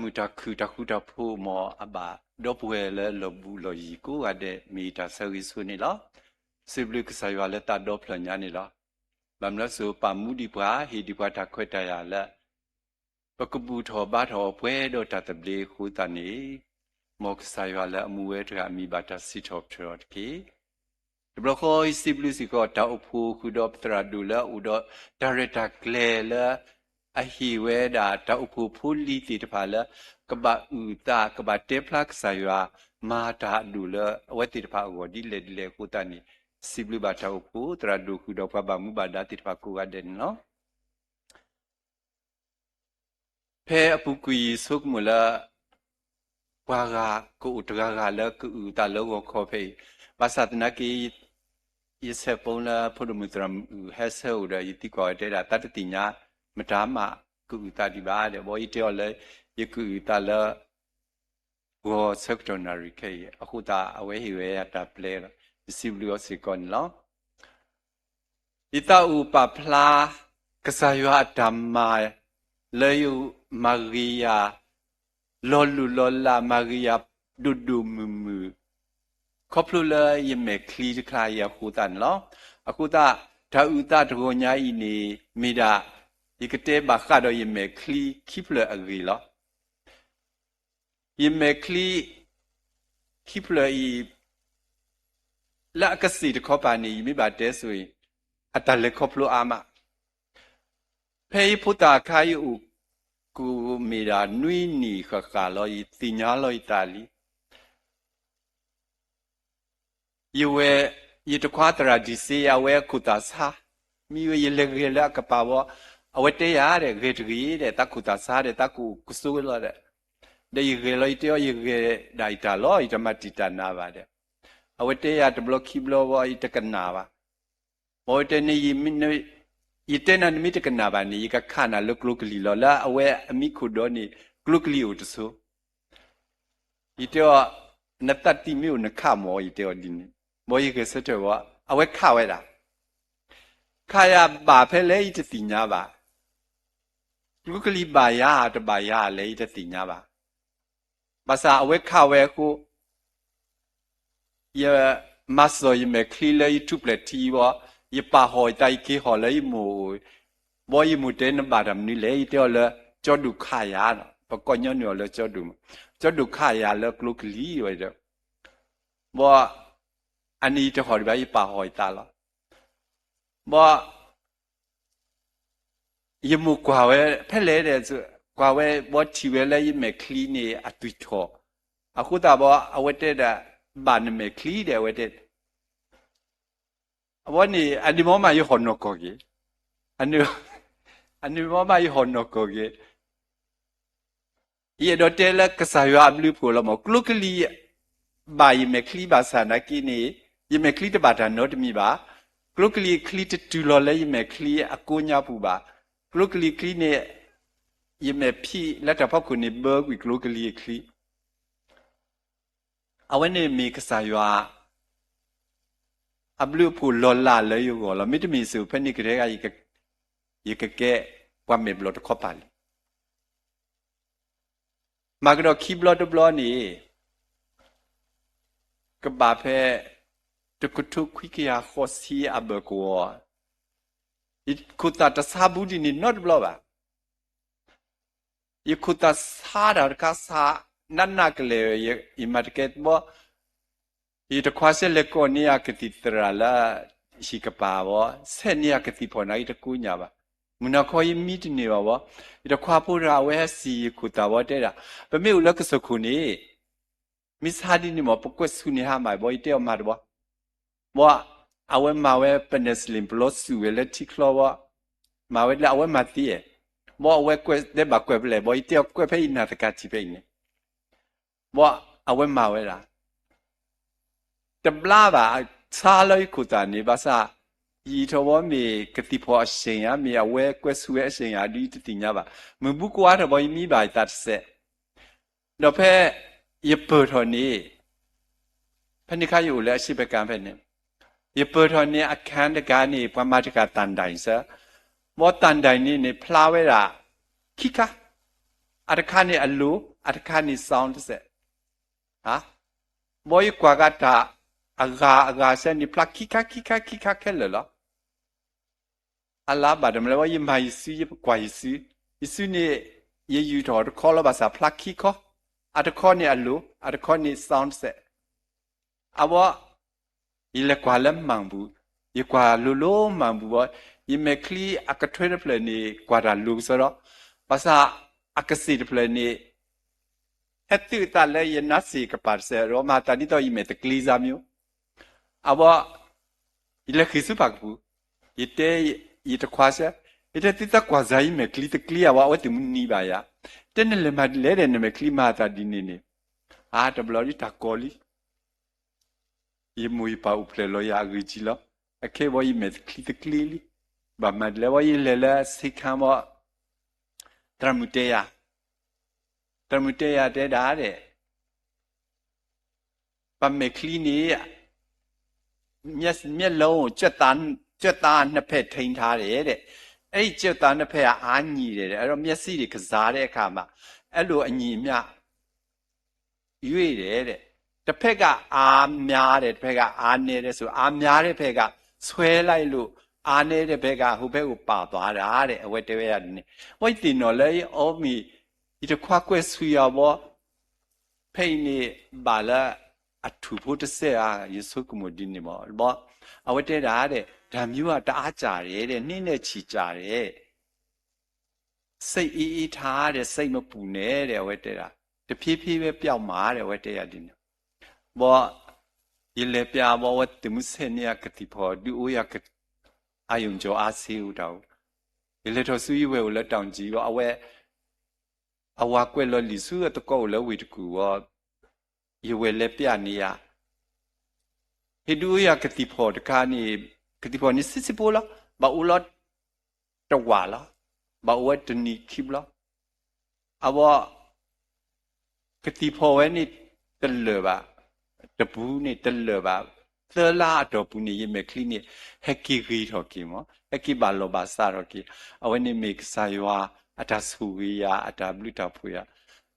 တၢ်မုာ်တၢ်ခုၣ်တၢ်ဃူတၢ်ဖိး မ်အဘၣ်ဒီပုၢ်ဝဲၢ်လၢလီၢ်ဘူးလီၢ်ယံၤကိးဂၤဒဲး မ့ၢ်တၢ်ဆၢဂ့ၤဆိန့ၣ်လီၤ. စံးဘျုးကစၢ်ယွၤလၢတၢ်ဒီဖျၢၣ်ညါန့ၣ်လီၤ. ဘၣ်မနုၤအဃိ ပာ်မူဒံးပှၤ ဟ့ၣ်ဒံးပှၤတၢ်ခွဲးတၢ်ယာ်လၢ ပကဘူၣ်ထီၣ်ဘါထီၣ်အီၤပှဲၤဒီးတၢ်သဘျ့အဃိသတးန့ၣ်, မ်ကစၢ်ယွၤလၢအမူဝဲတဂၤအမံၤဘၣ်တၢ်စံးထီၣ်ပတြၢၤအီၤတက့ၢ်. တဘျီဃီယစံးဘျုးစ့ၢ်ကီး တၢ်အိၣ်ဖှိၣ်ဃုာ်ဒီးပသရၣ်ဒိၣ်လၢအအိၣ်ဒီးတၢ်ရဲၣ်တၢ်ကျဲၤလၢ အဟ့ၣ်ဝဲဒၣ်တၢ်အိၣ်ဖှိၣ်ဖိလံၤသ့ၣ်တဖၣ်လၢ ကဘၣ်အုၣ်အသး ကဘၣ်တဲဖျါကစၢ်ယွၤ မၤတၢ်အဒိၣ်လၢအဝဲသ့ၣ်တဖၣ်အဂီၢ်ဒ်လဲၣ်ဒ်လဲၣ်အဃိသတးန့ၣ်, စံးဘျုးဘၣ်တၢ်အိၣ်ဖှိၣ်သရၣ်ဒိၣ်ဃုာ်ဒီးပှၤဘၣ်မူဘၣ်ဒါသ့ၣ်တဖၣ်ကိးဂၤဒဲးန့ၣ်လီၤ. ဖဲအပူၤကွံာ်ယဆိကမိၣ်လၢ ပှၤဂၤကအိၣ်တဂၤဂၤလၢကအုၣ်အသးလၢဂီၤခီဖဲအံၤ, ဘၣ်ဆၣ်သနာ်က့ ယဆဲးဖိလၢဖိဒိၣ်မုၣ်သရၣ်မုၣ်အုၣ်ဟဲဆၢအိၣ်ဒီး ယသံကွၢ်ဝဲတဲဒၣ် တၢ်တသ့ၣ်ညါ မတၤမးကအုၣ်အသးဒံးဘၣ်ဒီး ဘီယတဲအီၤလၢ ယကအုၣ်အသးလၢ ဂီၤဆၢကတီၢ်နၣ်ရံၣ်ခဲအံၤအဃိသတး အဝဲဟ့ၣ်ဝဲယၤတၢ်ပျဲလီၤ. ယစံးဘျုးအီၤစ့ၢ်ကီးန့ၣ်လီၤ. ယသးအိၣ်ပာ်ဖျါ ကစၢ်ယွၤအတၢ်မၤ လၢယမၤဂ့ၤယၤ လီၤလိၢ်လီၤလး မၤဂ့ၤယၤဒိၣ်ဒိၣ်မုၢ်မုၢ် ခီဖျိလၢယမဲာ်ချံတခါအံၤအဃိသတးန့ၣ်လီၤ. အဃိသတး တၢ်အုၣ်သးတဂီၤညါအံၤန့ၣ် မ့ၢ်ဒၣ် ယကတဲဘၣ်ဃးဒီးယမဲာ်ချံခံဖျၢၣ်အဂ့ၢ်လီၤ. ယမဲာ်ချံခံဖျၢၣ်အံၤ လၢအကစ့ၢ်တခီပၤန့ၣ် ယမ့ၢ်ဘၣ်တဲဆိအံၤ အတၢ်လဲၤခီဖျိအါမး. ဖဲယဖိသၣ်အခါ ယအိၣ်ကိၣ်မ့ၢ်ဒၣ်နွံနံၣ်ဃၣ်ဃၣ်လီၤ ယသ့ၣ်ညါလီၤယသးလံ ယဝဲ ယတခွါသရၣ်ဒံၣ်စ့ အဝဲအခိၣ်သးဆါ, မ့ၢ်ဝဲယလဲၤဂဲၤလၢအကပၤဝဲ, အဝဲတဲယၤဒီး ဂဲၤတဂ့ၤဒီး သးခိၣ်သးဆါဒီး သးကအိၣ်ကစိလီၤဒီး, ဒီးယဂဲၤလီၤ ယတဲအီၤ ယဂဲၤဒၣ်ယတၢ်လီၤ ယတမၤတံာ်တာ်နၤဘၣ်ဒီး, အဝဲတဲယၤတဘျီခံဘျီဝဲ ယတကနၣ်ဘၣ်. အဝဲတဲန့ၣ် ယတဲနၤ နမ့ၢ်တကနၣ်ဘၣ်န့ၣ် ယကခးနၤလၢကျိကလံၤလီၤ. လၢအဝဲအမံခိၣ်ဒီန့ၣ် ကျိကလံၤအိၣ်တဆိ ယတဲအီၤ, နသးတံၢ်မ့ၢ်အိၣ်နခးမၢ် ယတဲအီၤဒ်န့ၣ်, ဘီယဂဲၤဆၢထၢၣ်ဝဲ အဝဲခးဝဲဒၣ်, ခးယၤဘၣ်ဖဲလဲၣ် ယတသ့ၣ်ညါဘၣ်. ကျိကလံၤဘၣ်ယၤ တဘၣ်ယၤလဲၣ် ယတသ့ၣ်ညါဘၣ်. ဘၣ်ဆၣ်အဝဲခးဝဲအဃိ ယမၤစၢၤယမဲာ်ချံလၢယထူၣ်ဖျဲးထံဘီ, ယပာ်ဟီၣ်ယသး ယက့ၤဟီၣ်လၢယမိၢ်အိၣ်, ဘီယမိၢ်တဲနဘၣ်တၢ်မနုၤလဲၣ် ယတဲအီၤလၢ ကၠီဒိၣ်ခးယၤ, ပကိးညီနုၢ်အီၤလၢကၠီဒိၣ်, ကၠီဒိၣ်ခးယၤလၢကျိကလံၤဝဲဒီး, ဘီ အန့ၣ်ယတဟီၣ်ဒံးဘၣ် ယပာ်ဟီၣ်ယသးလီၤ. ဘီ ယမိၢ်ကွၢ်ဝဲဖဲလဲၣ်ဒီး, ကွၢ်ဝဲ ဘီထံၣ်ဝဲလၢယမဲာ်ချံန့ၣ်အသွံၣ်ထီၣ်, အဃိသတးဘီ အဝဲတဲဒၣ် ဘၣ်နမဲာ်ချံဒီး အဝဲတဲ အဝဲန့ၣ် အန့ၣ်မ့ၢ်မးယဟီၣ်နီၢ်ကီၢ်က့ၤ, အန့ၣ်မ့ၢ်မးယဟီၣ်နီၢ်ကီၢ်က့ၤ ယအဲၣ်ဒိးတဲလၢကစၢ်ယွၤအဘျုးအဖှိၣ်လီၤမး, ကျိကလံၤ ဘၣ်ယမဲာ်ချံဘၣ်ဆၣ်နာ်က့န့ၣ်, ယမဲာ်ချံတဘၣ်တၢ်နီတမံၤဘၣ်. ကျိကလံၤအချံတတုၤလီၤလၢယမဲာ်ချံအကိးညါပူၤဘၣ်. ကျိကလံၤအချံန့ၣ် ယမဲာ်ဖံးလၢတၢ်ဖီခိၣ်န့ၣ် ဘၢကွံာ်ကျိကလံၤအချံ အဝဲန့ၣ်မ့ၢ်ကစၢ်ယွၤ အဘျုးအဖှိၣ်လီၤလးလၢယဂီၢ်လီၤ. မ့တမ့ၢ်စ့ၢ် ဖဲန့ၣ်ကတည်းက ယကကဲပှၤမဲာ်ဘျီၣ်တခီပၤလံ. မၤကဒီးခံဘျီတဘျီန့ၣ် ကဘၣ်ဖဲ တကထိခွံကယၤဃိးဆံအဘၢၣ်ကဝီၤ, ယခိၣ်သးတဆါဘူးဒ်န့ၣ်နီတဘျီဘၣ်. ယခိၣ်သးဆါတၢ်တခါဆါ နးနးကလဲာ် ယမၤတကဲဘီ ယတခွါဆဲးလဲၤကိးန့ၢ်ယကသံၣ်သရၣ်လၢဟံၣ်ကပၤဘီ, ဆဲးန့ၢ်ယကသံၣ်ဖီၣ်နာ်က့တကိးညါဘၣ်. မုၢ်နၤခီယမံတန့ၢ်ဘၣ်ဘီ, ယတခွါဖိတဂၤအဝဲဟဲစံးယခိၣ်သးဘီတဲဒၣ်, ပမ့ၢ်အိၣ်လၢကစၢၢ်ခိၣ်န့ၣ် မ့ၢ်ဆါဒ်န့ၣ်မး ပကွဲးဆူၣ်န့ၢ်ဟါမၢ်ဘီ ယတဲအီၤမၤတဘီ ဘီ အဝဲမၤဝဲ penicillin ပလီၤဆူၣ်ဝဲလၢထံချီဘီ, မၤဝဲဒ်လဲၣ် အဝဲမၤသ့အဲၣ်, ဘီအဝဲကွဲးတဲဘၣ်ကွဲးဖဲလဲၣ်ဘီ ယတဲအီၤကွဲးဖဲယနၢ်သကၤထံၣ်ဖဲအံၤန့ၣ်, ဘီအဝဲမၤဝဲဒၣ် တဘျါဘၣ် ဆါလၢယခိၣ်သးန့ၣ် ဘၣ်ဆၣ် ယံာ်ထီၣ်ဘီမ့ၢ်ကသံၣ်ဖီၣ်အစ့ၣ်ဧါ မ့ၢ်အဝဲကွဲးဆူၣ်ဝဲအစ့ၣ်ဧါ ဒ်ယတသ့ၣ်ညါဘၣ်. မုၢ်ဘူးကွၢ်ထီၣ်ဘီ ယမံဘၣ်ယသးတစဲး, ဒီးဖဲယပၢၢ်ထီၣ်န့ၣ် ဖဲန့ၣ်ခါယအိၣ်လၢအရှေ့ဘက်ခြမ်းဖဲန့ၣ်, ယပၢၢ်ထီၣ်န့ၣ် အခန်းတခါန့ၣ် ပှၤမၤတဂၤသံတိုင်စၢ, ဘီသံတိုင်န့ၣ်န့ၣ် ဖျါဝဲဒၣ်ခံခါ, အတခါန့ၣ်အ low, အတခါန့ၣ် sound တစဲး. ဘီယကွၢ်ဂၤတၢ်အဂၤအဂၤစဲန့ၣ် ဖျါခံခါခံခါခံခါခဲလၢာ်လီၤ. အလါဘၣ်တမလဲၣ် ဝဲယမၤယစု ယကွၢ်ယစု, ယစုန့ၣ် ယယူာ်ထီၣ်တခီလီၤ ဘၣ်ဆၣ်ဖျါခံခီ, အတခီန့ၣ်အ low, အတခီန့ၣ် sound တစဲး. အဝဲ ယလဲၤကွၢ်လၢမၤဘူၣ်, ယကွၢ်လိၤလိၤမၤဘူၣ်ဘီ, ယမဲာ်ချံအကထွဲတဖျၢၣ်န့ၣ် ကွၢ်တၢ်လိၤကစီဒီ, ဘၣ်ဆၣ်အကစ့ၣ်တဖျၢၣ်န့ၣ် ဟဲသုးအသးလၢယနါစ့ၣ်ကပၤတစဲးဒီး မၤသးဒ်သိးယမဲာ်တကျ့စါမၠိ, အဝဲ ယလဲၤဃ့ၢ်ဆူဖးကပူၤ, ယတဲယတခွါစဲ, ယတဲသုသးကွၢ်စၢ်ယမဲာ်ချံတကျ့ဧါ, အဝဲ အဝဲသ့ၣ်မနံၤဘၣ်ယၤ, တဲနလဲၤမၤဒ်လဲၣ်ဒီး နမဲာ်ချံမၤသးဒ်န့ၣ်န့ၣ်, အါတဘျီဒ်တၢ်ကီလံ ယမိၢ်ယပၢ်အိၣ်ဖျဲၣ်လီၤယၤအဂ့ၢ်ကံလီၤ. အခဲအံၤဘီယမဲာ်ချံတကျ့လံ, ဘၣ်မၤဒ်လဲၣ်ဘီ ယလဲၤလၢစ့ခါဘီ, သရၣ်မုၣ်တဲယၤ, သရၣ်မုၣ်တဲယၤတဲဒၣ်ဒဲး, ပမဲာ်ချံန့ၣ် မျက်လုံး ကြွက်သား နှစ်ဖက်ထိန်းထားတယ်တဲ့, အဲ့ဒီကြွက်သားနှစ်ဖက်က အားညီတယ်တဲ့, အဲ့တော့မျက်စိတွေကစားတဲ့အခါမှာ အဲ့လိုအညီအမျှ ရွေ့တယ်တဲ့, တစ်ဖက်ကအားများတယ် တစ်ဖက်ကအားနည်းတယ်ဆို အားများတဲ့ဖက်က ဆွဲလိုက်လို့ အားနည်းတဲ့ဖက်က ဟိုဘက်ကိုပါသွားတာတဲ့, အဝဲတဲဝဲဒၣ်ဒ်န့ၣ်, ဝဲသ့ၣ်နီၣ်လၢအီၤမ့ၢ် ယတခွါကွဲၢ်ဆူယၤဘီ, ဖဲအံၤန့ၣ် ဘၣ်လၢအထူၣ်ဖိတစဲးဧါ, ယဆိကမိၣ်ဒ်န့ၣ်မး, ဘီ, အဝဲတဲဒၣ်ဒဲး ဒါမျိုးက တအားကြာတယ်တဲ့, နှစ်နဲ့ချီကြာတယ်, စိတ်အေးအေးထားတဲ့, စိတ်မပူနဲ့တဲ့, အဝဲတဲဒၣ်, တဖြည်းဖြည်းပဲပျောက်မှာတဲ့, အဝဲတဲယၤဒ်န့ၣ်, ဘီ, ယလဲၤပျၢ်ဘီ အဝဲသုးမုၢ်ဆဲးန့ၢ်ယၤကသံၣ်ဖီၣ် ဒုးအိၣ်ယၤ အာရုံကြောအားဆေးအိၣ်တၢ်အိၣ်, ယလဲၤထီၣ်ဆူယဝဲၢ်အိၣ်လၢ တောင်ကြီး ဘီ အဝဲ အဝၤကွဲးလီၤလံာ်ဆူအသကိးအိၣ်လၢဝ့ၢ်တကူၣ်ဝဲ, ယဝဲၢ်လဲၤပျၢ်န့ၢ်ယၤ, ဟ့ၣ်ဒုးအိၣ်ယၤကသံၣ်ဖီၣ်တခါန့ၣ်, ကသံၣ်ဖီၣ်န့ၣ်ဆံးဆံးဖိလီၤ, ဘၣ်အိၣ်လီၤတဝာ်လီၤ, ဘၣ်အိၣ်ဝဲတနံၤခံဘျီ, အဝဲ ကသံၣ်ဖီၣ်ဝဲန့ၣ်တလၢာ်ဘၣ်, တပူၤန့ၣ်တလၢာ်ဘၣ်, သၢလါအတီၢ်ပူၤန့ၣ် ယမဲာ်ချံန့ၣ် ဟဲက့ၤဂ့ၤထီၣ်က့ၤမး, ဟဲက့ၤဘၣ်လီၤဘၣ်စးထီၣ်က့ၤ, အဝဲန့ၣ်မ့ၢ်ကစၢ်ယွၤအတၢ်ဆိၣ်ဂ့ၤယၤ အတၢ်ဘျုးတၢ်ဖှိၣ်ယၤ,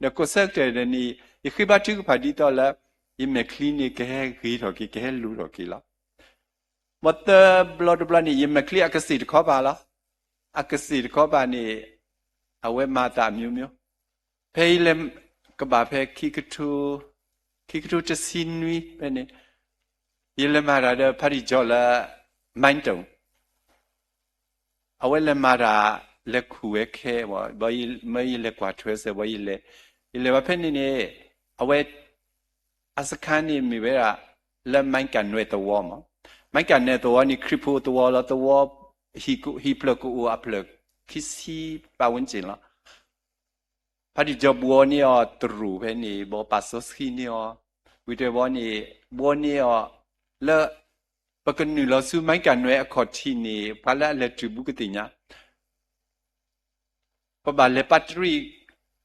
ဒီးကိးဆၢကတီၢ်န့ၣ် ယဃ့ဘါထုကဖၣ်ဒ်သိးလၢ ယမဲာ်ချံန့ၣ် ကဟဲဂ့ၤထီၣ်က့ၤ ကဟဲလိၤထီၣ်က့ၤလီၤ. ဘီသၢဘျီတဘျီန့ၣ် ယမဲာ်ချံအကစ့ၣ်တခီပၤလီၤ. အကစ့ၣ်တခီပၤန့ၣ် အဝဲမၤသးအမျိုးမျိုး, ဖဲယလဲၤကဘၣ်ဖဲ ခံကထိ, ခံကထိတဆံနွံဖဲန့ၣ်, ယလဲၤမၤတၢ်ဒီးဖါတံၢ်ကၠီလၢ မိုင်းတုံ, အဝဲလဲၤမၤတၢ် လဲၤခူၣ်ဝဲခဲ, ဘီမ့ၢ်ယလဲၤကွၢ်ထွဲစဲး ဘီယလဲၤ, ယလဲၤဘၣ်ဖဲန့ၣ်န့ၣ်, အဝဲ အစခါန့ၣ်မ့ၢ်ဝဲဒၣ် လၢမိုင်းကနွဲသဝီမး, မိုင်းကနွဲသဝီန့ၣ် ခရံာ်ဖိသဝီလီၤ, သဝီ ဟံၣ်ဖျၢၣ်ကအိၣ်အဖျၢၣ် ခံဆံ ပတ်ဝန်းကျင်လီၤ. ဖါတံၢ်ကၠီဘှီန့ၢ်အီၤတရူးဖဲန့ၣ် ဘီပာ်စီဆှံန့ၢ်အီၤ, ဝံၤတဘျီန့ၣ် ဘှီန့ၢ်အီၤလၢ ပကနုာ်လီၤဆူမိုင်းကနွဲအခီၣ်ထံးန့ၣ် ပှၤလၢအလဲၤတုၤဘူးကသ့ၣ်ညါ ပဘၣ်လဲၤပာ်တရံး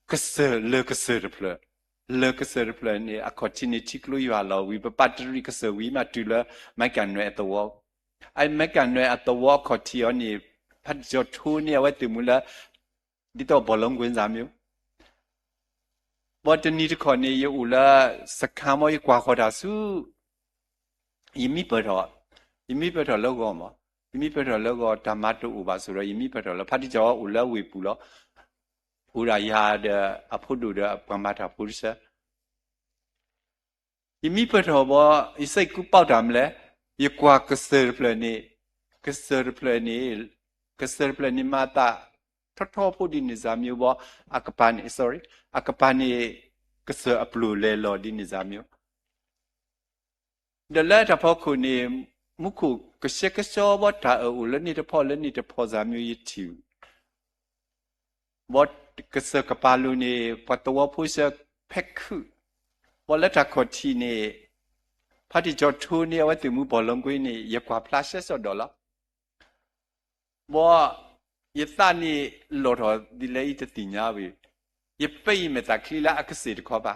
ကစၢၢ်လၢကစၢၢ်တဖျၢၣ်, လၢကစၢၢ်တဖျၢၣ်န့ၣ် အခီၣ်ထံးန့ၣ်ထံကျိယွၤလီၤဝံၤ ပပာ်တရံးကစၢၢ်ဝံၤမးတုၤလၢ မိုင်းကနွဲအသဝီ, အမိုင်းကနွဲအသဝီအခီၣ်ထံးအီၤန့ၣ် ဖါတံၢ်ကၠီထိန့ၢ်အဝဲသ့ၣ်မူလၢ ဒ်သိး ဘောလုံးကွင်း စၢ်မၠိ ဘီတနံၤတခီန့ၣ် ယအိၣ်လၢ စခါမီ ယကွၢ်ဃီၤတၢ်ဆူ ယမံပၢၢ်ထီၣ်, ယမံပၢၢ်ထီၣ်လၢဂီၤမး, ယမံပၢၢ်ထီၣ်လၢဂီၤ တၢ်မၤတအိၣ်ဘၣ်ဆိးဒီး ယမံပၢၢ်ထီၣ်လၢ ဖါတံၢ်ကၠီအိၣ်လၢဝ့ၢ်ပူၤလီၤ. အိၣ်ဒၣ်ယၤဒီးအဖိဒိၣ်ဒီးပှၤမၤတၢ်ဖိတဆၢ ယမံပၢၢ်ထီၣ်ဘီ ယစံးကူပီးတၢ်မလဲၣ်, ယကွၢ်ကစၢၢ်တဖျၢၣ်န့ၣ်, ကစၢၢ်တဖျၢၣ်န့ၣ်, ကစၢၢ်တဖျၢၣ်န့ၣ်မၤသးထီထီဖိဒ်န့ၣ် စၢ်မၠိ ဘီ, အကပၤန့ၣ်, sorry, အကပၤန့ၣ် ကစၢၢ်အပျိၢ်လဲၤလီၤဒ်န့ၣ် စၢ်မၠိ ဒီးလၢတၢ်ဖီခိၣ်န့ၣ် မူခိၣ်ကဆှဲကဆှီဘီ တၢ်အၢၣ်အိၣ်လၢန့ၣ်တဖီလၢန့ၣ်တဖီ စၢ်မၠိ ယထံၣ် ဘီကစၢၢ်ကပၤလိၤန့ၣ် ပှၤသဝီဖိဆှၢဖဲခုၣ်, ဘီလၢတၢ်ခီၣ်ထံးန့ၣ် ဖါတံၢ်ကၠီထိန့ၢ်အဝဲသ့ၣ်မူ ဘောလုံးကွင်း န့ၣ် ယကွၢ်ဖျါရှဲစီၣ်ဒီးလီၤ. ဘီယသးန့ၣ်လီၤထီၣ်ဒ်လဲၣ်အံၤတသ့ၣ်ညါဝံၤ, ယပာ်ယမဲာ်သးချံလၢအကစ့ၣ်တခီပၤ,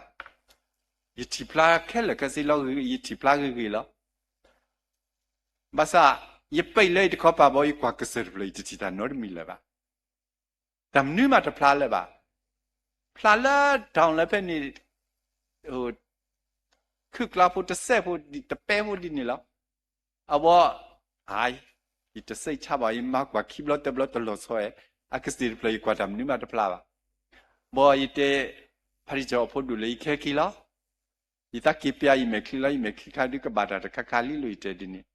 ယထံၣ်ဖျါခဲလၢာ်ခဲဆ့လီၤ, ယထံၣ်ဖျါဂ့ၤဂ့ၤလီၤ. ဘၣ်ဆၣ် ယပာ်လၢအံၤတခီပၤဘီ ယကွၢ်ကစၢၢ်တဖျၢၣ် ယတထံၣ်တၢ်နီတမံၤလၢၤဘၣ်. တၢ်မနုၤမးတဖျါလၢၤဘၣ်. ဖျါလၢ down လၢဖဲန့ၣ် ခုၣ်ကျါဖိတစဲးဖိ တပဲဖိဒ်န့ၣ်လီၤ. အဝဲ ယတစဲးဆါဘၣ် ယမၤကွၢ်ခံဘျီတဘျီတလီၤဆီဝဲ, အကစၢ်တဖျၢၣ် ယကွၢ်တၢ်မနုၤမးတဖျါဘၣ်. ဘၣ်ယတဲ ဖးတံၢ်စီၤအဖိဒိၣ်လၢ ယကဟဲက့ၤလီၤ. ယသးက့ၤပျၢ်ယမဲာ်ချံလီၤ, ယမဲာ်ချံခါဒုးကဘၣ်တၢ်တခါခါလံလိာ် ယတဲဒ်န့ၣ်.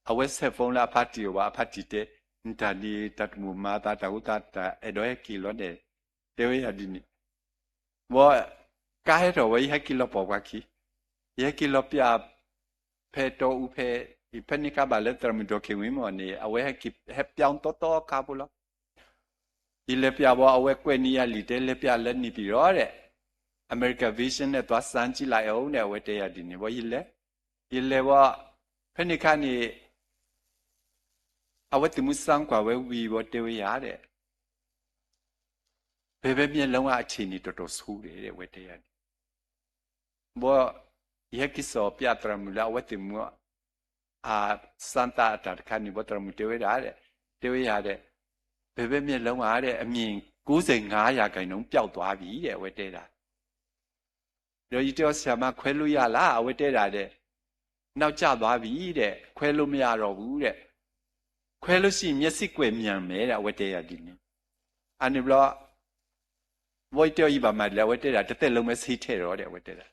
အဝဲဆဲး phone လၢအဖါတံၢ်အအိၣ်ဘၣ်, အဖါတံၢ်တဲ နတၢ်န့ၣ် တၢ်တမိၣ်မၤအသး တၢ်အိၣ်သးတၢ်အဲၣ်ဒိးဟဲက့ၤလီၤန့ၣ် တဲဝဲယၤဒ်န့ၣ်. ဘၣ် ကါဟဲထီၣ်ဝဲ ယဟဲက့ၤလီၤပိာ်ပှၤခံ, ယဟဲက့ၤလီၤပျၢ် ဖဲတီအူဖဲ, ဖဲန့ၣ်ခါဘၣ်လၢသရၣ်မုၣ်ဒီးက့ၤဝံၤမ့ၢ်န့ၣ် အဝဲဟဲပျၢ်တီတီခါဖိလီၤ. ယလဲၤပျၢ်ဘၣ် အဝဲကွဲးန့ၢ်ယၤလံာ်တဲ လဲၤပျၢ်လၢန့ၣ်ပံၤရီဒဲး American Vision န့ၣ် သွားစမ်းကြည့်လိုက်အောင် န့ၣ် အဝဲတဲယၤဒ်န့ၣ်. ဘၣ်ယလဲၤ, ယလဲၤဘၣ် ဖဲန့ၣ်ခါန့ၣ် အဝဲသ့ၣ်မုၢ်စၢ်ကွၢ်ဝဲဝံၤဘၣ်တဲဝဲယၤဒဲး ဘဲဘဲမ့ၢ်လၢဝဲအထံးန့ၣ် တီတီဆူဒဲး အဝဲတဲယၤန့ၣ်. ဘၣ် ယဟဲက့ၤစိာ်ပျၢ်သရၣ်မုၣ်လၢအဝဲသ့ၣ်မုၢ် အစၢ်သးအတၢ်တခါန့ၣ် ဘၣ်သရၣ်မုၣ်တဲဝဲဒၣ်ဒဲး, တဲဝဲယၤဒဲး ဘဲဘဲမ့ၢ်လၢဝဲဒဲး အမြင် ကိုးဆယ့်ငါးရာခိုင်နှုန်း ပျောက်သွားပြီ ဒဲး အဝဲတဲဒၣ်. ဒီးယတဲအီၤ ဆရာမ ခွဲလို့ရလား အဝဲတဲဒၣ်ဒဲး နောက်ကျသွားပြီ ဒဲး ခွဲလို့မရတော့ဘူး ဒဲး ခွဲလို့ရှိရင် မျက်စိကွယ်ပျံမယ် ဒဲး အဝဲတဲယၤဒ်န့ၣ်. အန့ၣ်ဘျီ ဘၣ်ယတဲအီၤ ယဘၣ်မၤဒ်လဲၣ် အဝဲတဲဒၣ် တစ်သက်လုံးပဲ ဆေးထဲ့တော့ ဒဲး အဝဲတဲဒၣ်.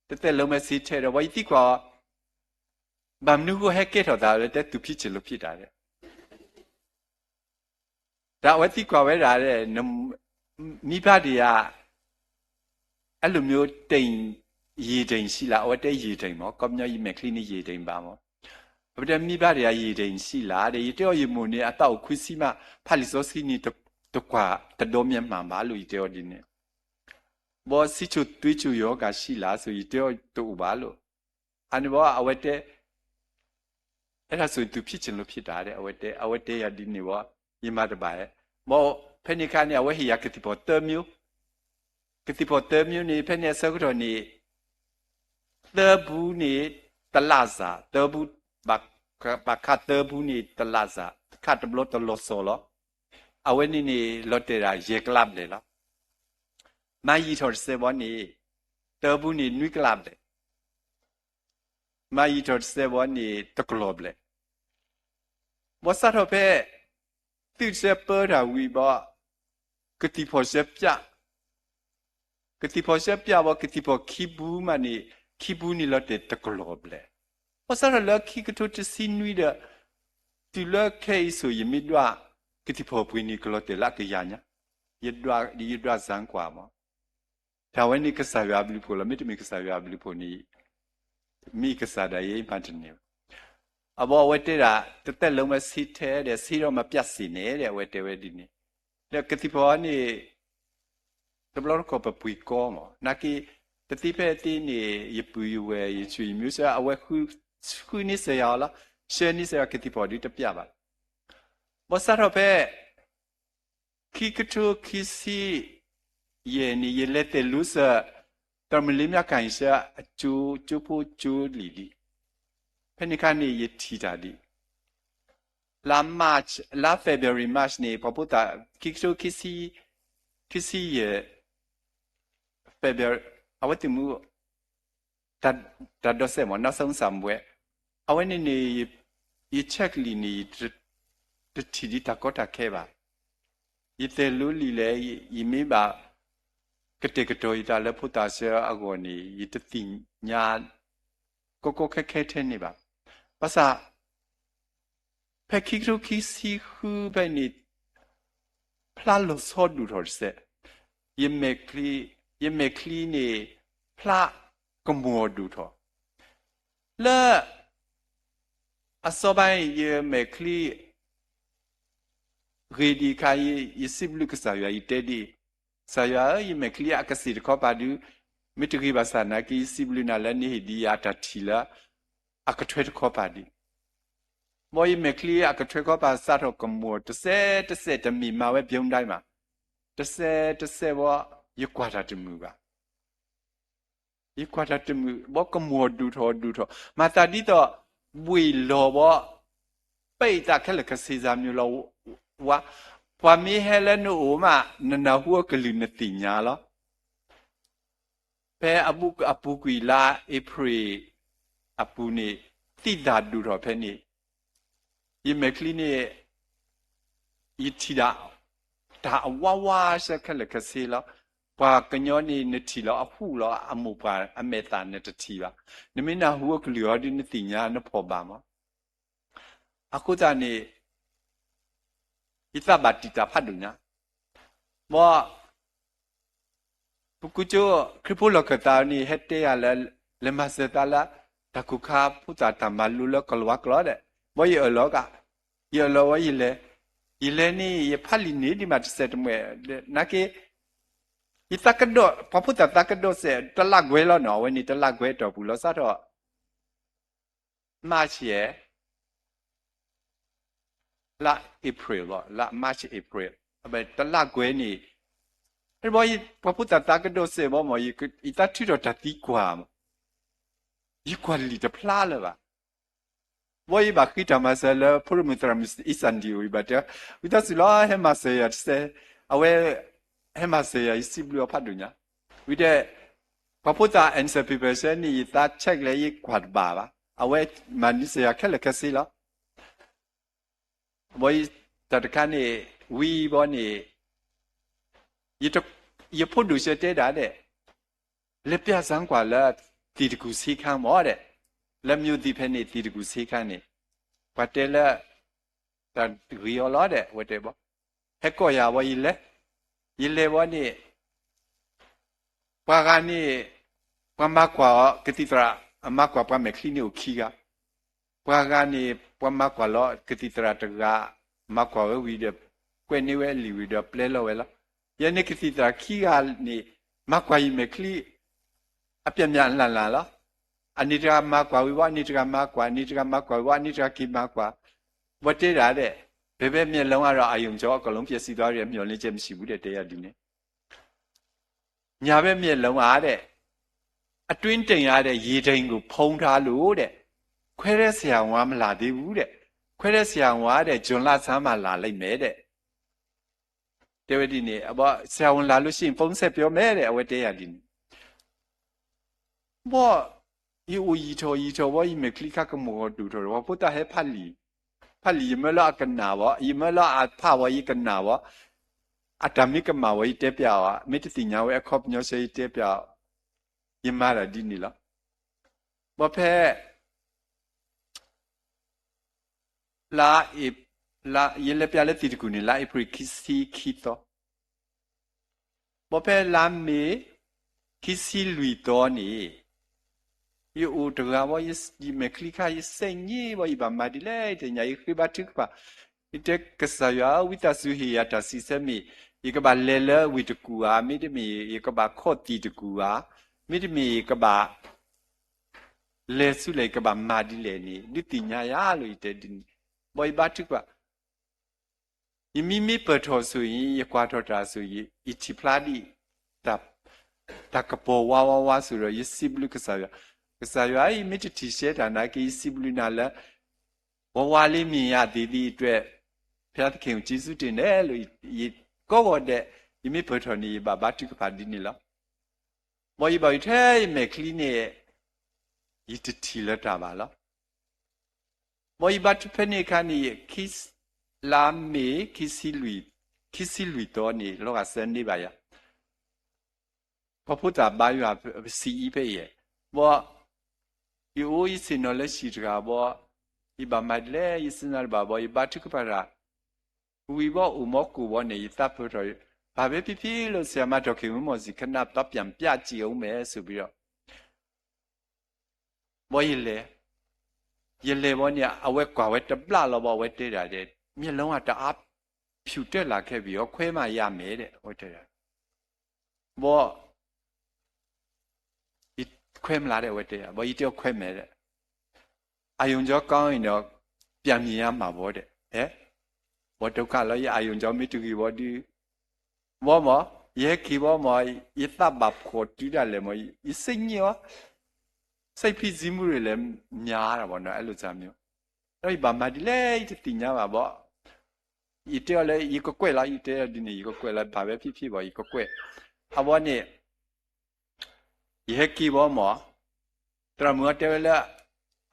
တစ်သက်လုံးပဲ ဆေးထဲ့တော့ ဘၣ်ယသံကွၢ်အီၤ ဘၣ်မနုၤဃိဟဲကဲထီၣ်သးလဲၣ် တဲ သူဖြစ်ချင်လို့ဖြစ်တာ ဒဲး. တၢ်အဝဲသံကွၢ်ဝဲဒၣ်ဒဲး မိဘတွေက အဲ့လိုမျိုးတိမ် ရေတိမ်ရှိလား အဝဲတဲ ရေတိမ်မး ကီပညီ ယမဲာ်ချံန့ၣ် ရေတိမ်ဘၣ်မး. အဝဲတဲ မိဘတွေက ရေတိမ်ရှိလား ဒဲး ယတဲအီၤ ယမိၢ်န့ၣ် အသးအိၣ်ခွံဆံမး ဖးလံာ်စီဆှံန့ၣ် တကွၢ် တဒီမျက်မှန်ဘၣ်လိာ် ယတဲအီၤဒ်န့ၣ်. ဘၣ် ဆီးချိုသွေးချိုရောဂါရှိလားဆို ယတဲအီၤ တအိၣ်ဘၣ်လိာ်. အန့ၣ်ဘၣ် အဝဲတဲ အဲ့ဒါဆိုရင် သူဖြစ်ချင်လို့ဖြစ်တာ ဒဲး အဝဲတဲ အဝဲတဲယၤဒ်န့ၣ်ဘၣ် ယမၤတဘၣ်ဧါ. ဘၣ် ဖဲန့ၣ်ခါန့ၣ် အဝဲဟ့ၣ်ယၤကသံၣ်ဖီၣ်သၢမျိုး, ကသံၣ်ဖီၣ်သၢမျိုးန့ၣ် ဖဲန့ၣ်အဆၢကတီၢ်န့ၣ် သၢဘူးန့ၣ် တစ်လစာ, သၢဘူး, ဘၣ်ခးသၢဘူးန့ၣ် တစ်လစာ, ခးတဘျီတလီၤစီၤလီၤ. အဝဲန့ၣ်န့ၣ် လီၤတဲာ်ဒၣ်ယဲၢ်ကလးဘျဲၣ်လီၤ. မၤယံာ်ထီၣ်တစဲးဘၣ်န့ၣ် သၢဘူးန့ၣ် နွံကလးဘျဲၣ် မၤယံာ်ထီၣ်တစဲးဘၣ်န့ၣ် တကလီၤဘျဲၣ်. ဘၣ်စးထီၣ်ဖဲ သုးတစဲးပၢတၢ်ဝံၤဘၣ် ကသံၣ်ဖီၣ်စဲးပျၢ်, ကသံၣ်ဖီၣ်စဲးပျၢ်ဘၣ် ကသံၣ်ဖီၣ်ခံဘူးမးန့ၣ် ခံဘူးန့ၣ်လီၤတဲာ်တကလီၤဘျဲၣ်. ဘၣ်စးထီၣ်လၢခံကထိတဆံနွံဒီး တုၤလၢခဲအံၤစိၤ ယမ့ၢ်ဒွး ကသံၣ်ဖီၣ်ပှ့ၤန့ၣ် ကလီၤတဲာ်လၢအကယၤညါ, ယဒွး ယဒွးစၣ်ကွၢ်မး. တၢ်ဝဲန့ၣ်ကစၢ်ယွၤအဘျုးဖှိၣ်လီၤ. မ့တမ့ၢ်ကစၢ်ယွၤအဘျုးဖှိၣ်န့ၣ် မ့ၢ်ကစၢ်ဒၣ်ယဲမၤတန့ၢ်ဘၣ်. အဘၣ်အဝဲတဲဒၣ် တစ်သက်လုံးပဲ ဆေးထဲ့ ဒဲး ဆေးတော့မပျက်စေနဲ့ ဒဲး အဝဲတဲဝဲဒ်န့ၣ်. ဒီးကသံၣ်ဖီၣ်န့ၣ် တဘျီတခီၣ်ပပှ့ၤကီမး နာ်က့ တသ့ဖဲအသ့န့ၣ် ယပုၢ်ယဝဲၢ် ယဆွေ ယမျိုး စၢ အဝဲဃုန့ၢ်စၢၤယၤအီၤလီၤ. ဆှၢန့ၢ်စၢၤယၤ ကသံၣ်ဖီၣ်ဒုးတပျၢ်ဘၣ်. ဘၣ်စးထီၣ်ဖဲ ခံကထိခံဆံယဲၢ်န့ၣ် ယလဲၤသ့ၣ်လိစၢၤ သရၣ်မုၣ်လ့မၠးကၣ်အံၤ စၢ အကၠိဖိကၠိလံၤဒံး. ဖဲန့ၣ်ခါန့ၣ် ယထံၣ်တၢ်ဒံး လါ March လါ February March န့ၣ် ပှၤဖိသၣ် ခံကထိခံဆံယဲၢ် February အဝဲသ့ၣ်မုၢ် တၢ်ဒိးစဲးမး နောက်ဆုံးစာမေးပွဲ အဝဲန့ၣ်န့ၣ် ယ check လံာ်န့ၣ် တထံၣ်ဒံးတၢ်ကီတၢ်ခဲဘၣ်. ယသ့ၣ်လိလံာ်လဲၣ် ယမ့ၢ်ဘၣ် ကတဲာ်ကတီၤယသးလၢဖိသၣ်ဆၢအဂီၢ်န့ၣ် ယတသ့ၣ်ညါ ကီကီခဲခဲထဲန့ၣ်ဘၣ်. ဘၣ်ဆၣ် ဖဲခံကထိခံဆံဃုဖဲန့ၣ် ဖျါလီၤဆီဒိၣ်ထီၣ်တစဲး, ယမဲာ်ချံ, ယမဲာ်ချံန့ၣ် ဖျါကမီၤဒိၣ်ထီၣ်, လၢ အစီၤပၤ ယမဲာ်ချံ ဂ့ၤဒံးအခါ ယစံးဘျုးကစၢ်ယွၤ ယတဲဒ်အံၤ, ကစၢ်ယွၤဧၢ, ယမဲာ်ချံအကစ့ၢ်တခီပၤဒုး မ့ၢ်တဂ့ၤဘၣ်ဆၣ်နာ်က့ ယစံးဘျုးနၤလၢနဟ့ၣ်ဒံးယၤအတၢ်ထံၣ်လၢ အကထွဲတခီပၤဒံး. ဘၣ်ယမဲာ်ချံအကထွဲခီပၤစးထီၣ်ကမီၤတစဲးတစဲး တမ့ၢ်မၤဝဲ ပြုံးဒိုင်း မး, တစဲးတစဲးဘၣ် ယကွၢ်တၢ်တမုာ်ဘၣ်. ယကွၢ်တၢ်တမုာ် ဘၣ်ကမီၤဒိၣ်ထီၣ်ဒိၣ်ထီၣ် မၤသးဒ်သိး ဘှ့ၣ်လီၤဘၣ် ပံးသးခဲလၢာ်ခဲဆ့စၢ်မ့ၢ်လီၤဝါ, ပှၤမ့ၢ်ဟဲလၢနအိၣ်မး နနၢ်ဟူအကလုၢ်နသ့ၣ်ညါလီၤ. ဖဲအပူၤကွံာ်လါအ့ဖြ့ၣ်အပူၤန့ၣ် သံၣ်သၣ်ဒိၣ်ထီၣ်ဖဲန့ၣ် ယမဲာ်ချံန့ၣ် ယထံၣ်ဒၣ် တၢ်အဝါဝါဆၢခဲလၢာ်ခဲဆ့လီၤ. ပှၤကညီန့ၣ် နထံၣ်လီၤအဟူၣ်လီၤ အမိၢ်ပှၢ်အမဲာ်သၣ်နတထံၣ်ဘၣ်. နမ့ၢ်နၢ်ဟူအကလုၢ်အီၤဒီး နသ့ၣ်ညါနဖီၣ်ဘၣ်မး. အဃိသတးန့ၣ် ယသးဘၣ်တံာ်တာ်ဖးဒိၣ်ညါ, မ် ပကူကၠိ ခရံာ်ဖိလီၢ်ခၢၣ်သးန့ၣ် ဟဲတဲယၤလၢ လဲၤမၤစၢၤသးလၢ တၢ်ကိၢ်ခါဖိသၣ်တၢ်မၤလိလၢကီၢ်လၤဝါကျိာ်ဒီး ဘီယအၢၣ်လီၤက ယအၢၣ်လီၤဝဲယလဲၤ, ယလဲၤန့ၣ် ယဖးလံာ်န့ၣ်ဒ်မးတစဲးတမှဲး, နာ်က့ ယသးကဒီး ပှၤဖိသၣ်သးကဒီးစဲး တလါကွဲၤလီၤနီၤ, အဝဲန့ၣ်တလါကွဲၤအတီၢ်ပူၤလီၤ စးထီၣ် March ယဲ လါ April လီၤ, လါ March April တလါကွဲၤန့ၣ်, ဘီ ပှၤဖိသၣ်သးကဒီးစဲးဘီမး ယသးထုးထီၣ်တၢ်သံကွၢ်မး, ယကွၢ်လံာ်တဖျါလၢၤဘၣ်. ဘီယဘၣ်ဃ့တၢ်မၤစၢၤလၢ ဖိရမုၣ်သရၣ်မုၣ်အံစၣ်ဒံၣ်အိၣ် ယဘၣ်တဲ ဝံသးစူၤလီၤ ဟဲမၤစၢၤယၤတစဲး, အဝဲ ဟဲမၤစၢၤယၤ ယစံးဘျုးအီၤဖးဒိၣ်ညါ, ဝံၤဒီး ပှၤဖိသၣ် answer paper ဆဲန့ၣ် ယသး check လဲၣ် ယကွၢ်တဘၣ်ဘၣ်, အဝဲမၤန့ၢ်စၢၤယၤခဲလၢာ်ခဲဆ့လီၤ. ဘီ တၢ်တခါန့ၣ် ဝံၤဘီန့ၣ် ယဖိဒိၣ်ဆၢတဲဒၣ်ဒဲး, လဲၤပျၢ်စၢကွၢ်လၢ သ့ၣ်တကူၣ်ဆ့ခါမးဒဲး, လၢ မြို့သစ် ဖဲန့ၣ် သ့ၣ်တကူၣ်ဆ့ခါန့ၣ် ပှၤတဲလၢ တၢ်ဂ့ၤအီၤလီၤဒဲး အဝဲတဲဘီ, ဟဲကိးယၤဘီ ယလဲၤ, ယလဲၤဘီန့ၣ် ပှၤဂၤန့ၣ် ပှၤမၤကွၢ်အီၤ ကသံၣ်သရၣ် အမၤကွၢ်ပှၤမဲာ်ချံန့ၣ်အိၣ်ခံဂၤ, ပှၤဂၤန့ၣ် ပှၤမၤကွၢ်လီၤ ကသံၣ်သရၣ်တဂၤ မၤကွၢ်ဝဲဝံၤဒီး ကွဲးန့ၢ်ဝဲအလံာ်ဝံၤဒီးပျဲလီၤဝဲလီၤ. ယဲန့ၣ်ကသံၣ်သရၣ်ခံဂၤန့ၣ် မၤကွၢ်ယမဲာ်ချံ အပျဲၢ်မၠးအလၢ်လၢ်လီၤ. အန့ၣ်တဂၤမၤကွၢ်ဝံၤဘီ အန့ၣ်တဂၤမၤကွၢ်, အန့ၣ်တဂၤမၤကွၢ်ဝံၤဘီ အန့ၣ်တဂၤက့ၤမၤကွၢ်, ဘီတဲဒၣ်ဒဲး, ဘယ်ဘက်မျက်လုံးကတော့ အာရုံကြောအကုန်လုံးပျက်စီးသွားပြီးတော့ မျှော်လင့်ချက်မရှိဘူးတဲ့ တဲယၤဒ်န့ၣ် ညာဘက်မျက်လုံးကတဲ့ အတွင်းတိမ်ကတဲ့ ရေတိမ်ကိုဖုံးထားလို့တဲ့ ခွဲတဲ့ဆရာဝန်ကမလာသေးဘူးတဲ့ ခွဲတဲ့ဆရာဝန်ကတဲ့ ဇွန်လဆန်းမှလာလိမ့်မယ်တဲ့ တဲဝဲဒ်န့ၣ် ဆရာဝန်လာလို့ရှိရင်ဖုန်းဆက်ပြောမယ်တဲ့ အဝဲတဲယၤဒ်န့ၣ် ဘီ ယအိၣ်ယံာ်ထီၣ်ယံာ်ထီၣ်ဘီ ယမဲာ်ချံခါကမီၤဒိၣ်ထီၣ်ဒီး ပှၤဖိသၣ်ဟဲဖးလံာ်, ဖးလံာ် ယမၢလီၤအကနၣ်ဘီ ယမၢလီၤအဖးဘီ ယကနၣ်ဘီ အတၢ်မ့ၢ်ကမၣ်ဝဲ ယတဲပျးအီၤ, မ့ၢ်တသ့ၣ်ညါဝဲ အခီပညီဆၢ ယတဲပျးအီၤ, ယမၤတၢ်ဒ်န့ၣ်လီၤ. ဘီဖဲ လါ ယလဲၤပျးလၢသ့ၣ်တကူၣ်န့ၣ် လါအ့ဖြ့ၣ်ခံဆံခံသီ, ဘီဖဲလါမ့ၤ ခံဆံလွံၢ်သီန့ၣ် ယအိၣ်တဂၤဘီ ယမဲာ်ချံခါ ယစဲးညံဘီ ယဘၣ်မၤဒ်လဲၣ် ယတသ့ၣ်ညါ ယဃ့ဘါထုကဖၣ်, ယတဲကစၢ်ယွၤဧၢ ဝံသးစူၤဟ့ၣ်ယၤတၢ်စံးဆၢမ့ၢ် ယကဘၣ်လဲၤလၢဝ့ၢ်တကူၣ်ဧါ, မ့တမ့ၢ် ယကဘၣ်ခိးသ့ၣ်တကူၣ်ဧါ, မ့တမ့ၢ် ယကဘၣ် လဲၤဆူလဲၣ် ယကဘၣ်မၤဒ်လဲၣ်န့ၣ် ဒုးသ့ၣ်ညါယၤလီၤ ယတဲဒ်န့ၣ်, ဘီယဘါထုကဖၣ် ယမ့မ့ၢ်ပၢၢ်ထီၣ်ဆိၣ်အံၤ ယကွၢ်ထီၣ်တၢ်ဆိၣ်အံၤ ယထံၣ်ဖျါဒံး တၢ်ကပီၤဝါဝါဝါဆိၣ်ဒီး ယစံးဘျုးကစၢ်ယွၤ, ကစၢ်ယွၤဧၢ ယမ့ၢ်တထံၣ်ရှဲတၢ်နာ်က့ ယစံးဘျုးနၤလၢ ဝါဝါလၢမ့ၢ်ယၤသ့ၣ်သ့ၣ်အတြဲၤ, ဖဲသခ့ၣ်ဧၢ စ့စူတ့ၢ်နဲၣ်လိၤ ယကိးဂီၤဒဲး ယမ့ၢ်ပၢၢ်ထီၣ်န့ၣ် ယဘၣ်ဘါထုကဖၣ်ဒ်န့ၣ်လီၤ. ဘီယဘၣ်ယထဲယမဲာ်ချံန့ၣ် ယတထံၣ်လၢၤတၢ်ဘၣ်လီၤ. ဘီယဘါထုဖဲန့ၣ်အခါန့ၣ် ခံ လါမ့ၤ ခံဆံလွံၢ်သီန့ၣ် လီၤဂာ်စဲန့ၢ်ဘၣ်ယၤ ပှၤဖိသၣ်ဘါယွၤ ပစံးအံၤဖဲအံၤ, ဘီ ယအိၣ်ယဆ့ၣ်နီၤလၢဟံၣ်တဂၤဘီ ယဘၣ်မၤဒ်လဲၣ် ယစံးနၤတဘၣ်ဘီ ယဘါထုကဖၣ်တၢ် ဝံၤဘီအိၣ်မီကိၢ်ဘီန့ၣ် ယသးပၢၢ်ထီၣ် ဘာပဲဖြစ်ဖြစ်လို့ ဆရာမဒေါ်ခင်ဝင်းမောင်ဆီ ခဏသွားပြန်ပြကြည့်ဦးမယ် ဆိုပြီးတော့ ဘီယလဲၤ, ယလဲၤဘီန့ၣ် အဝဲကွၢ်ဝဲတဘျီလီၤဘီ အဝဲတဲဒၣ်ဒဲး မျက်လုံးကတအား ဖြူတက်လာခဲ့ပြီ ခွဲမှရမယ်တဲ့ အဝဲတဲဒၣ်, ဘီ ခွဲမလားတဲ့ အဝဲတဲ, ဘီယတဲအီၤခွဲမယ်တဲ့, အာရုံကြောကောင်းရင်တော့ ပြန်မြင်ရမှာပေါ့တဲ့, ဟဲ, ဘီဒုက္ခလီၤ ယအာရုံကြောမ့ၢ်တဂ့ၤဘီဒုး, ဘီမး, ယဟဲက့ၤဘီမး, ယသးဘၣ်ဖှီၣ်တုၤဒၣ်လဲာ်မး, ယစ့ၣ်ညံအီၤ, စိတ်ဖိစီးမှုတွေလည်း များတာပေါ့နော် အဲလိုမျိုး, ဒီးယဘၣ်မၤဒ်လဲၣ် ယတသ့ၣ်ညါဘၣ်ဘီ ယတဲအီၤလၢယကကွဲးလီၤ, ယတဲဒ်န့ၣ် ယကကွဲးလီၤ ဘာပဲဖြစ်ဖြစ်ဘၣ် ယကကွဲး, အဝဲန့ၣ် ယဟဲက့ၤဘီမး, သရၣ်မုၣ်အီၤတဲဝဲလၢ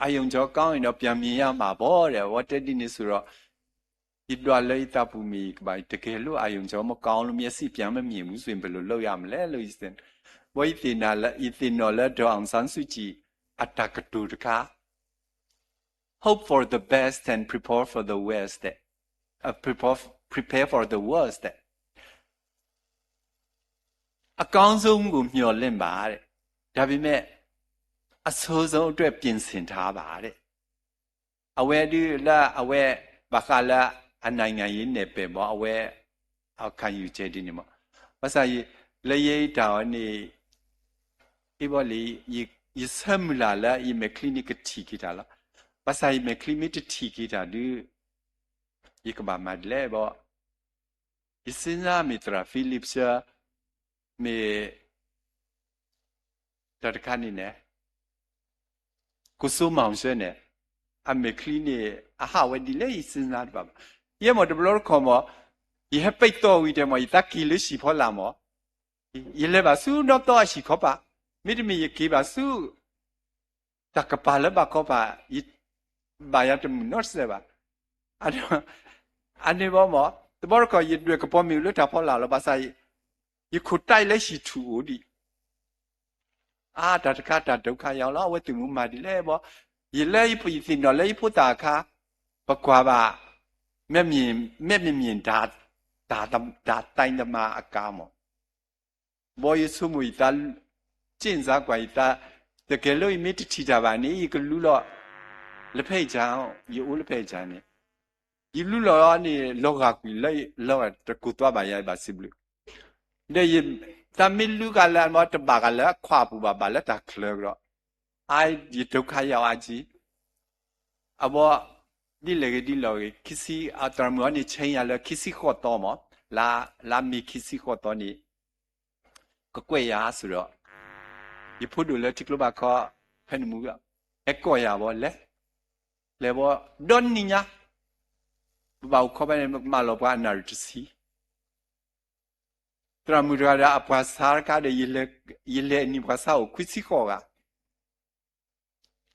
အာရုံကြောကောင်းရင်တော့ ပြန်မြင်ရမှာပေါ့ ဒီး အဝဲတဲဒ်န့ၣ်ဆိဒီး ယဒွးလၢယသးပူၤမ့ၢ်ယကဘၣ် တကယ်လို့ အာရုံကြောမကောင်းလို့ မျက်စိပြန်မမြင်ဘူးဆိုရင် ဘယ်လိုလုပ်ရမလဲလို့ ဘီယသ့ၣ်နီၣ်လၢ ဒေါ်အောင်ဆန်းစုကြည် အတၢ်ကတိၤတခါ hope for the best and prepare for the worst, prepare for the worst. အကောင်းဆုံးကိုမျှော်လင့်ပါတဲ့, ဒါပေမဲ့ အဆိုးဆုံးအတွက် ပြင်ဆင်ထားပါတဲ့. အဝဲဒုးလၢအဝဲ ဘၣ်ဃးလၢအနိုင်ငံရေးနယ်ပယ်မး အဝဲ ခံယူချက်ဒ်န့ၣ်မး, ဘၣ်ဆၣ် လၢယတၢ်အီၤန့ၣ် အ့ဘီလံ, ယဆၢမုၢ်လၢ်လၢယမဲာ်ချံန့ၣ်ကထံၣ်က့ၤတၢ်လီၤ. ဘၣ်ဆၣ်ယမဲာ်ချံမ့ၢ်တထံၣ်က့ၤတၢ်ဒုး ယကဘၣ်မၤဒ်လဲၣ်ဘီ, ယစ့ၢ်နၢ်မ့ၢ်သရၣ် Philip Sir မ့ၢ် တၢ်တခါန့ၣ်န့ၣ် ကိုစိုးမင်း Sir န့ၣ် အမဲာ်ချံန့ၣ် အဟးဝဲဒ်လဲၣ် ယစ့ၢ်နၢ်တဘၣ်ဘၣ်. ယဲမ့ၢ်တဘျီတခီၣ်မး ယဟဲပံးသီၣ်ဝံၤတဲမး ယသးက့ၤလၢဟံၣ်ဖီလာ်မး, ယလဲၤဘၣ်ဆူနီၣ်သီအဟံၣ်ခီပၤ, မ့တမ့ၢ်ယက့ၤဘၣ်ဆူ တၢ်ကပၤလၢဘၣ်ခီပၤ, ယဘၣ်ယၤတမုာ်နီတစဲးဘၣ်. အန့ၣ်ဘီမး တဘျီတခီၣ် ယဒွဲၣ်ကပီၤမ့ၢ်အိၣ်လၢတၢ်ဖီလာ်လီၤ, ဘၣ်ဆၣ် ယခိၣ်တၢ်လၢဟံၣ်ထူၣ်အိၣ်ဒံး အါ တၢ်တခါတၢ်ဒုက္ခရောက်လီၤ, အဝဲသ့ၣ်မုၢ်မၤဒ်လဲၣ်ဘီ, ယလၢယသ့ၣ်နီၣ်လၢယဖိသၣ်အခါ, ပကွၢ်ဘၣ် မျက်မမြင် တၢ် တၢ်သံတမန်အကါမး, ဘီယဆိကမိၣ်ယသး က့ၣ်နစါကွၢ်ယသး, တကယ်လို့ ယမ့ၢ်တထံၣ်တၢ်ဘၣ်န့ၣ် ယကလူလီၤ လက်ဖက်ခြံ, ယအိၣ်လက်ဖက်ခြံန့ၣ်, ယလူလီၤန့ၣ် လီၤဂာ်ကွံာ်လၢ လီၤဂာ်တကိးသွါဘၣ်ယၤဘၣ်စံးဘျုး, ဒီးယသးမ့ၢ်လူကလၢ တဘၣ်ဂၤလၢခွါပူၤဘၣ် ဘၣ်လၢတၢ်ချၢကဒီး, အါ ယဒုက္ခရောက် အါကံ, အဘီ ဒ်လဲၣ်ဂ့ၤဒ်လဲၣ်ဂ့ၤ ခံဆံ သရၣ်မုၣ်အီၤန့ၣ် ဆဲးယၤလၢခံဆံဃိးသီမး, လါမ့ၤခံဆံဃိးသီန့ၣ် ကကွဲးယၤစ့ၢ်ဒီး, ယဖိဒိၣ်လၢထံကျိဘၣ်ခီ ဖဲန့ၣ်မူ ဟဲကိးယၤဘီလဲၤ, လဲၤဘီ ဒီနံၤညါ ပဘၣ်အိၣ်ခိးဖဲန့ၣ် မၤလီၤပှၤအနၣ်ရံၣ်တဆံ သရၣ်မုၣ်တဂၤဒီးအပှၤဆါတခါဒီး ယလဲၤနံၤပှၤဆါအိၣ်ခွံဆံဃိးဂၤ,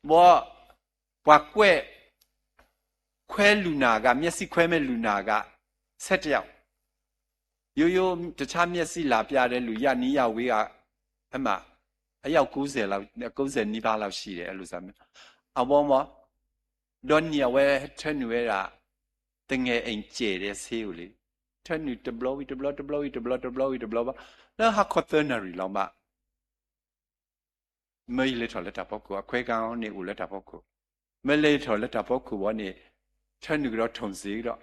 ဘီ ပှၤကွဲး ခွဲလူနာက မျက်စိခွဲမဲ့လူနာက ဆယ့်တစ်ယောက်, ရိုးရိုး တခြားမျက်စိလာပြတဲ့လူ ရန်နံရန်ဝေးက အမ အယောက်ကိုးဆယ်လောက် ကိုးဆယ်နီးပါးလောက်ရှိတယ် အဲ့လိုစမ်း အဝဲမ ဒီနံၤအဝဲထၢနုာ်ဝဲဒၣ် သငယ်အိမ်ကျယ်တဲ့ဆေးအိၣ်လံ, ထၢနုာ်တဘျီဝံၤတဘျီ တဘျီဝံၤတဘျီ တဘျီဝံၤတဘျီဘၣ် လၢဟါခီသၢနၣ်ရံၣ်လီၤမး မၢယလဲၤထီၣ်လၢတၢ်ဖီခိၣ် အခွဲခန်းန့ၣ်အိၣ်လၢတၢ်ဖီခိၣ်, မၢလဲၤထီၣ်လၢတၢ်ဖီခိၣ်ဘီန့ၣ် ထၢနုာ်ကဒီး ထုံးစည်း ဒီး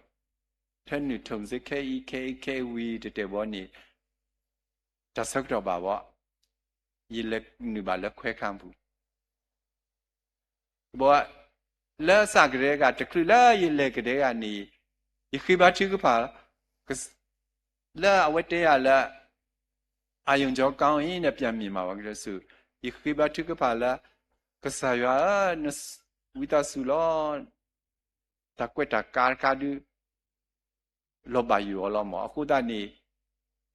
ထၢနုာ် ထုံးစည်း ခဲအံၤ ခဲအံၤ ခဲအံၤဝံၤတတဲာ်ဘီန့ၣ် တၢ်ဆၢကတီၢ်ဘၣ်ဘီ ယလဲၤနုာ်ဘၣ်လၢခွဲခန်းပူၤ ဘီ လၢစးကတဲဂၤ တချုးလၢယလဲၤကတဲဂၤန့ၣ် ယဃ့ဘါထုကဖၣ် လၢအဝဲတဲယၤလၢ အာရုံကြောကောင်းရင် ပြန်မြင်မှာပါ ကတဲဆူ ယဃ့ဘါထုကဖၣ်လၢ ကစၢ်ယွၤဧၢ နဝံသးစူၤလီၤ တၢ်ကွဲးတၢ်ကါတခါဒုး လီၤဘၣ်ယိၣ်အီၤလီၤမး အဃိသတးန့ၣ်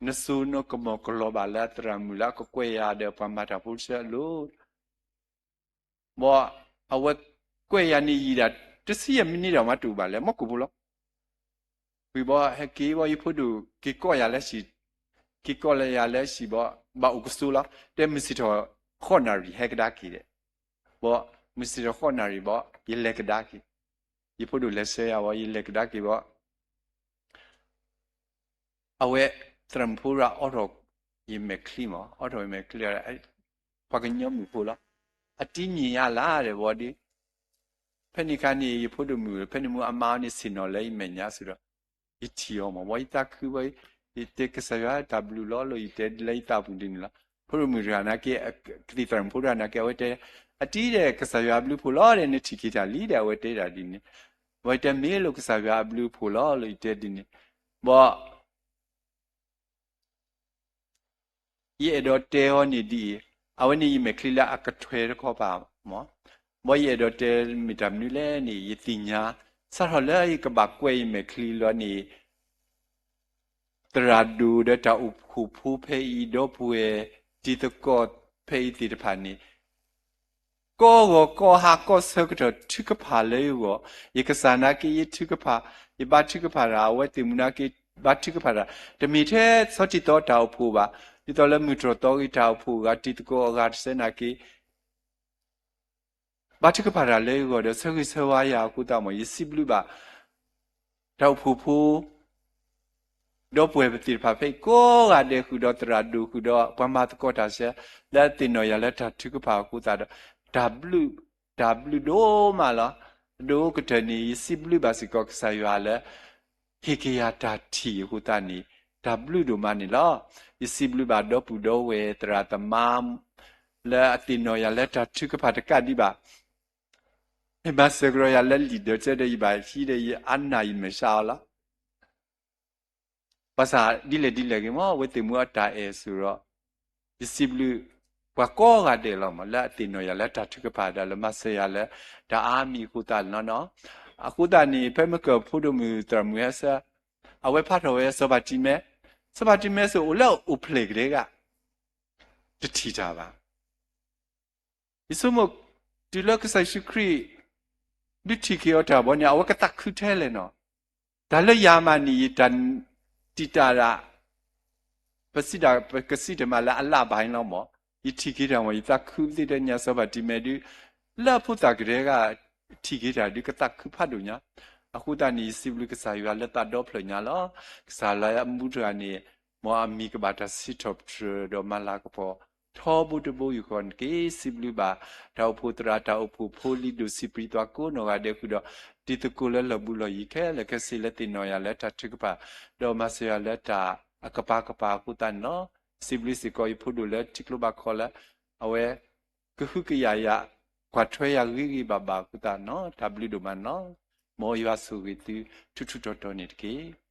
နစိနကမီၤကလီၤဘၣ်လၢသရၣ်မုၣ်လၢအကကွဲးယၤဒီးပှၤမၤတၢ်ဖိတဆၢအလိၤ ဘီ အဝဲကွဲးယၤန့ၣ်ယံာ်ဒၣ် တဆံယဲၢ်မံးနံးဒီးမးတအိၣ်ဘၣ်လဲၣ် မီၢ်ကိၣ်ဖိလီၤ. ဝံၤဘီ ဟဲက့ၤဘီ ယဖိဒိၣ်က့ၤကိးယၤလၢဟံၣ်, က့ၤကိးလၢယၤလၢဟံၣ်ဘီ ဘၣ်အိၣ်ကဆိလီၤ တဲမုၢ်ဆ့ၣ်ထီၣ်ဃိးနၣ်ရံၣ်ဟဲကဒါက့ၤဒီး ဘီ မုၢ်ဆ့ၣ်ထီၣ်ဃိးနၣ်ရံၣ်ဘီ ယလဲၤကဒါက့ၤ, ယဖိဒိၣ်လဲၤဆှၢယၤဘီ ယလဲၤကဒါက့ၤဘီ အဝဲ သရၣ်မုၣ်ဖိရၣ်အိးထီၣ် ယမဲာ်ချံမး အိးထီၣ်ယမဲာ်ချံ ပှၤကညီမုၣ်ဖိလီၤ. အတံၤမံၤညါလၢ်ဒီးဘီဒီး ဖဲန့ၣ်ခါန့ၣ် ယဖိဒိၣ်မုၣ် ဖဲန့ၣ်မူအမါန့ၣ်ဆ့ၣ်နီၤလၢယမဲာ်ညါစ့ၢ်ဒီး ယထံၣ်အီၤမး ဘီယသးခုဘီ ယတဲကစၢ်ယွၤတၢ်ဘျုးလီၤလၢယတဲလၢယသးပူၤဒ်န့ၣ်လီၤ. ဖိဒိၣ်မုၣ်တဂၤနာ်က့ ကသံၣ်သရၣ်မုၣ်ဖိတဂၤနာ်က့ အဝဲတဲ အတံၤဒီးကစၢ်ယွၤအဘျုးအဖှိၣ်လီၤဒီး နထံၣ်က့ၤတၢ်လံဒီး အဝဲတဲဒၣ်ဒ်န့ၣ် ဘီယတဲမ့ၢ်လၢကစၢ်ယွၤအဘျုးအဖှိၣ်လီၤလၢယတဲဒ်န့ၣ် ဘီ ယအဲၣ်ဒိးတဲအီၤန့ၣ်ဒ်အံၤ, အဝဲန့ၣ်ယမဲာ်ချံလၢအကထွဲတခီပၤမး, ဘီယအဲၣ်ဒိးတဲမ့ၢ်တၢ်မနုၤလဲၣ်န့ၣ် ယသ့ၣ်ညါ စးထီၣ်လၢယကဘၣ်ကွဲးယမဲာ်ချံလီၤန့ၣ် သရၣ်ဒိၣ်ဒီးတၢ်အိၣ်ဖှိၣ်ဖိဖဲအံၤ ဒီပုၢ်ဝဲၢ်တံၤသကိးဖဲအံၤသ့ၣ်တဖၣ်န့ၣ် ကိးဂီၤကိးဟါကိးဆၢကတီၢ်ထုကဖၣ်လၢယဂီၢ်, ယကစၢ်နာ်က့ယထုကဖၣ်, ယဘါထုကဖၣ်တၢ်, အဝဲသ့ၣ်မုၢ်နာ်က့ဘါထုကဖၣ်တၢ်, တမ့ၢ်ထဲဆီတံၢ်သီတၢ်အိၣ်ဖှိၣ်ဘၣ်, ဒ်သိးလၢမုၢ်တြီၢ်သီဂ့ၤတၢ်အိၣ်ဖှိၣ်အဂၤ တံၤသကိးအဂၤတဆၢနာ်က့ ဘါထုကဖၣ်တၢ်လၢယဂီၢ်ဒီး ဆၢဂ့ၤဆၢဝါယၤအဃိသတးမ့ၢ် ယစံးဘျုးဘၣ် တၢ်အိၣ်ဖှိၣ်ဖိ ဒီပုၢ်ဝဲၢ်ပသ့ၣ်တဖၣ်ဖဲအံၤကိးဂၤဒဲးဃုာ်ဒီးသရၣ်ဒိၣ်ဃုာ်ဒီးပှၤမၤသကိးတၢ်ဆၢ လၢအသ့ၣ်နီၣ်ယၤလၢတၢ်ထုကဖၣ်အဃိသတးဒီး တၢ်ဘျုး, တၢ်ဘျုးဒိၣ်မးလီၤ. အဒိၣ်ကတၢၢ်န့ၣ် ယစံးဘျုးဘၣ်စ့ၢ်ကီးကစၢ်ယွၤလၢ ဟ့ၣ်က့ၤယၤတၢ်ထံၣ်အဃိသတးန့ၣ် တၢ်ဘျုးဒိၣ်မးန့ၣ်လီၤ. ယစံးဘျုးဘၣ်ဒီပုၢ်ဒီဝဲၢ်သရၣ်သမါ လၢအသ့ၣ်နီၣ်ယၤလၢတၢ်ထုကဖၣ်တကးဒံးဘၣ် မၤစၢၤကဒီးယၤလၢလံာ်ဒၢး ကဲဒီးယဘၣ်ဟံးဒီးယအါနၢ်ယမဲာ်ဆှးအီၤလီၤ. ဘၣ်ဆၣ်ဒ်လဲၣ်ဒ်လဲၣ်ဂ့ၤမ့ၢ် အဝဲသ့ၣ်မုၢ်အတၢ်အဲၣ်ဆိးဒီး ယစံးဘျုး ပှၤကိးဂၤဒဲးလီၤမး လၢအသ့ၣ်နီၣ်ယၤလၢတၢ်ထုကဖၣ်ဒီး လၢမၤစၢၤယၤလၢ တၢ်အါမံၤအဃိသတးန့ၣ်လီၤ. အဃိသတးန့ၣ် ဖဲမ့ၢ်ကၢၢ်ဖိဒိၣ်မုၣ်သရၣ်မုၣ်ဟဲဆၢ အဝဲဖးထီၣ်ဝဲစီၤပၤတံၤမဲ, စီၤပၤတံၤမဲစ့ၢ်အိၣ်လၢအအိၣ်ဖျဲၣ်ကဒဲက တထံၣ်တၢ်ဘၣ်. ယဆိကမိၣ် တုၤလၢကစၢ်ယ့ၣ်ၡူးခရံာ် ဒုးထံၣ်က့ၤအီၤတၢ်ဘီန့ၣ် အဝဲကသးခုထဲလဲၣ်နီၤ. တၢ်လၢယၤမးန့ၣ် ယတၢ်တံာ်တာ်ဒၣ် ပစံးဒၣ် ပကစံးတမံၤလၢအလၢ်ဘၣ်န့ၣ်လီၤမး, ယထံၣ်က့ၤတၢ်မး ယသးခုသ့ၣ်တဖၣ်ညါ စီၤပၤတံၤမဲဒုး လၢအဖိသၣ်ကဒဲက ထံၣ်က့ၤတၢ်ဒုးကသးခုဖးဒိၣ်ညါ. အဃိသတးန့ၣ် ယစံးဘျုးကစၢ်ယွၤလၢသးဒီဖျၢၣ်ညါလီၤ. ကစၢ်လၢအမူတဂၤန့ၣ် မ်အမံၤကဘၣ်တၢ်စံးထီၣ်ပတြၢၤဒီးမၤလၤကပီၤ ထီဘိတဘိယူၢ်ဃီန့ၣ်တက့ၢ်. စံးဘျုးဘၣ် တၢ်အိၣ်ဖှိၣ်သရၣ် တၢ်အိၣ်ဖှိၣ်ဖိလံၤဒိၣ်ဆံးပြံးသွါကိးနီၢ်ဂၤဒဲးဃုာ်ဒီး တံၤသကိးလၢလီၢ်ဘူးလီၢ်ယံၤခဲလၢာ်ခဲဆ့လၢသ့ၣ်နီၣ်ယၤလၢတၢ်ထုကဖၣ် ဒီးမၤစၢၤယၤလၢတၢ်အကပၤကပၤအဃိသတးန့ၣ်လီၤ. စံးဘျုးစ့ၢ်ကီးယဖိဒိၣ်လၢထံကျိဘၣ်ခီလၢ အဝဲ ကဟုကယာ်ယၤ ကွၢ်ထွဲယၤဂ့ၤဂ့ၤဘၣ်ဘၣ်အဃိသတးန့ၣ်လီၤ. တၢ်ဘျုးဒိၣ်မးန့ၣ်လီၤ. မ်ယွၤဆိၣ်ဂ့ၤသုထူးထူးတီၤတီၤန့ၣ်တက့ၢ်.